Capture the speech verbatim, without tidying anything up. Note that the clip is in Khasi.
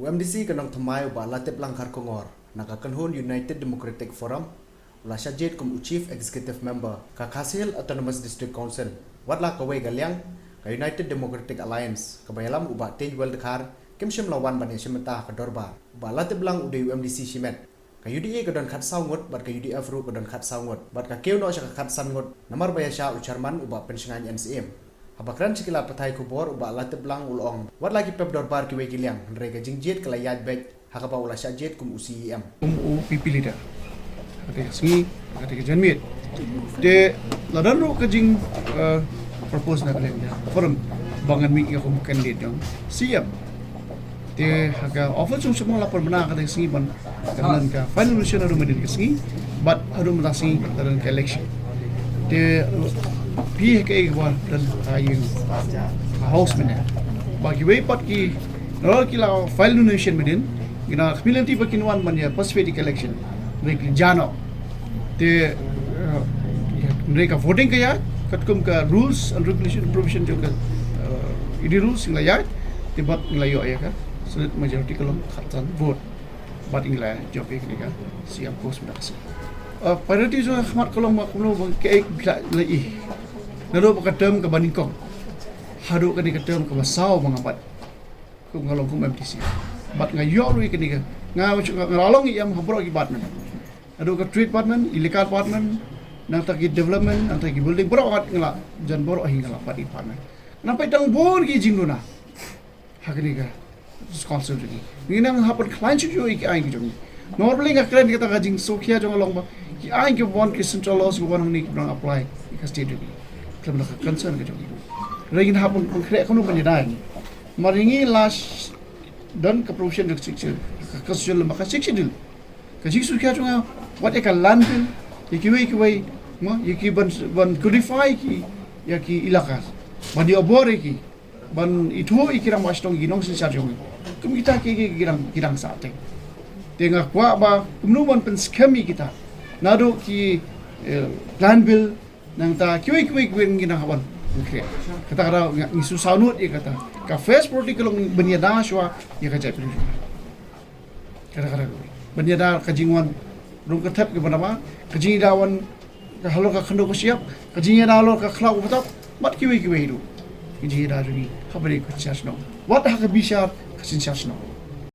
MDC ka Nongthymmai u Bah Latiplang Kharkongor na ka kynhun United Democratic Forum u la shah jied kum u Chief Executive Member ka Khasi Hills Autonomous District Council. Wat la kawei ka liang, ka United Democratic Alliance kaba ïalam u Bah Teiñwell Dkhar kim shym la wan ban ïashim bynta ha ka dorbar. U Bah Latiplang u dei u MDC shimet. Ka UDA ka don khatsaw ngut bad ka UDF ruh ka don khatsaw ngut bad ka kiew noh sha ka khatsan ngut namar ba ïashah u chairman u Bah Pynshngaiñ N Syiem. Haba kren sha ki lad pathai khubor u Bah Latiplang u la ong, wat la ki pep dorbar kiwei ki liang, hynrei ka jingjied ka la ïaid beit ha kaba u la shah jied kum u CEM. Kum u PP leader, kata ka sngi, kata ka janmiet, te la don ruh ka jing, eh, propose na ka liang forum ba ngan mih ïa kum candidate jong CEM. Te ha ka office jong u Sir Mawlappurbhana kata ka sngi ban ka, ka file nomination haduh mynnin ka sngi bad haduh mynta ka sngi ka don ka election. Te phi ha kaei kaba don ka ïing ka house mynne, ba kiwei pat ki nalor ki la file nomination mynnin, ki na ka community ba kin wan ban ïa participate ïa ka election, hynrei ki la jah noh. Te, eh, hynrei ka voting ka ïaid katkum ka rules and regulation, provision jong ka, eh, EC rules, ngi la ïaid. Te bad ngi la ïoh ïa ka solid majority, ka long khatsan vote. Bad ngi la jop ïa kane ka CEM post mynta ka sngi. Eh, priority jong nga ha khmat ka long ba kumno ba kaei ba la ïohi naduh ba ka term kaba nyngkong haduh kane ka term kaba saw ba nga bat kum nga long kum MDC. Bad nga ïoh ruh ïa kane ka, nga, nga la long EM ha baroh ki department. Haduh ka trade department, elaka department, nangta ki development, nangta ki building, baroh ngat nga la jan, baroh hi nga la bat ïa ki department. Namar ba dang bun ki jingduna ha kane ka council jong ngi. Ngi nang hap ban khlaiñ shuh shuh ïa ki aiñ ki jong ngi. Namar balei nga kren, kata ka jingsngewkhia jong nga long ba ki aiñ kiba wan, ki central laws kiba wan hangne, kiba nang apply ïa ka state jong ngi, khlem da ka concern ka jong ngi. Hynrei ngin hap ban khreh kumno ban ïada ïa ngi. Namar ïa ngi la don ka provision ka Sixth Schedule, ka constitution lem bad ka Sixth Schedule. Ka jingsngewkhia jong nga, wat ïa ka land bill, ïa kiwei kiwei, mo, ïa ki ban, ban codify ki, ïa ki elaka, ban ïoh bor ïa ki, ban ithuh ïa ki rangbah shnong, ki nongsynshar jong ngi. Kum kita ki, ki, ki dang, ki dang sah teng. Te nga kwah ba kumno ban pynskhem ïa kita, naduh ki, eh, land bill, nangta kiwei kiwei kiwei, ngi nang hap ban khreh. Kata ka daw nga, ngi shu sawnud ïa kata. Ka first priority ka long ban ïada shuwa ïa ka jaitbynriew. Kata, kata, ban ïada ka jingwan rung ka thep kiba namar, ka jingïada wan ka halor ka khyndew ka shyiap, ka jingïada halor ka khlaw ka btap, bad kiwei kiwei ruh. Ka jingïada jong ngi ha ba dei ka synshar shnong, wat ha ka bishar ka synshar shnong.